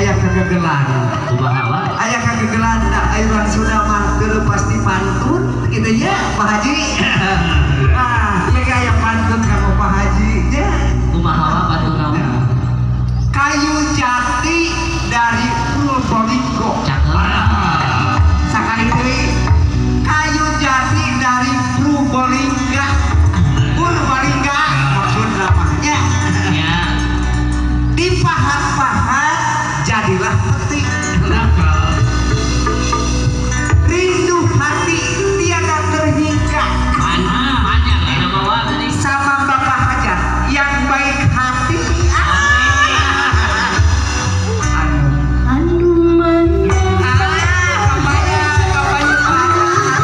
Aya kagegelan. Kumaha? Aya kagegelan da aya urang Sunda mah teu pasti pantun gitu ya, Pak Haji. Ah, ieu ge aya pantun kanggo Pak Haji nya. Kumaha pantun naon? Kayu jati dari Purbolinggo. Cakep. Sakali deui, kayu jati dari Purbolingga. Purbalingga maksud namanya. Ya. Dipahat-pahat jadilah peti. Rindu hati tiada terhingga. Mana lah nama tadi. Sama Bapak Hajat yang baik hati. Aduh. Ah, bapaknya, bapaknya Pak Hajat.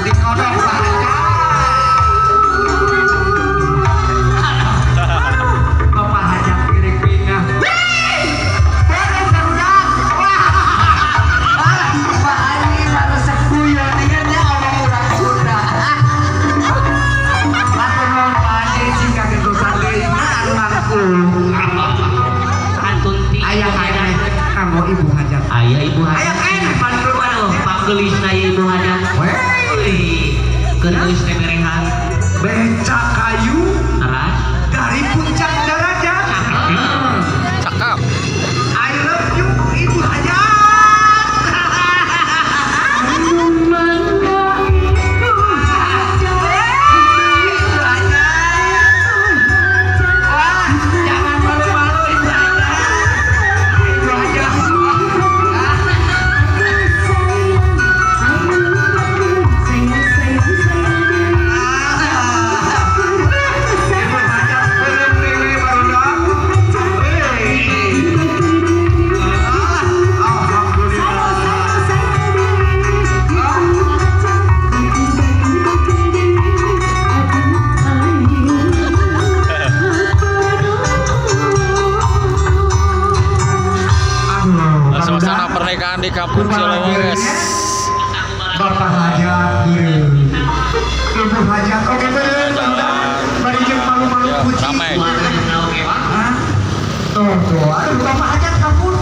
Dikodok Pak Hajat. Bapak Hajat giring bingah. Wih! Beres barudak. Wah. Ah, Pak Haji baru sekuya dengan nya orang urang Sunda. Hatur nuhun Pak Haji sing kagentosan deui anu langkung. Pantun ti. Aya keneh kanggo Ibu Hajat. Aya Ibu Hajat. Aya keneh pantun. Waduh, panggelisna ieu Ibu Hajat. Weh. Wih, keur geulis teh berehan. Beca kayu Teras. Dari puncak darajat. Cakep. I love you, Ibu Hajat. Ibu Hajat. Wah, jangan malu-malu, Ibu Hajat. Ibu Hajat. Ibu Hajat beureum deui barudak. Wih. Ah, alhamdulillah. Aduh, Nah, suasana barudak. Pernikahan di Kampung Cilowong, guys. Bapak Hajat beureum. Ibu Hajat oke beureum barudak. Bari jeung malu-malu Ya, kucing. ramai. Oke, Pak. Hah? Tuh, tuh. Aduh, Bapak Hajat kampung.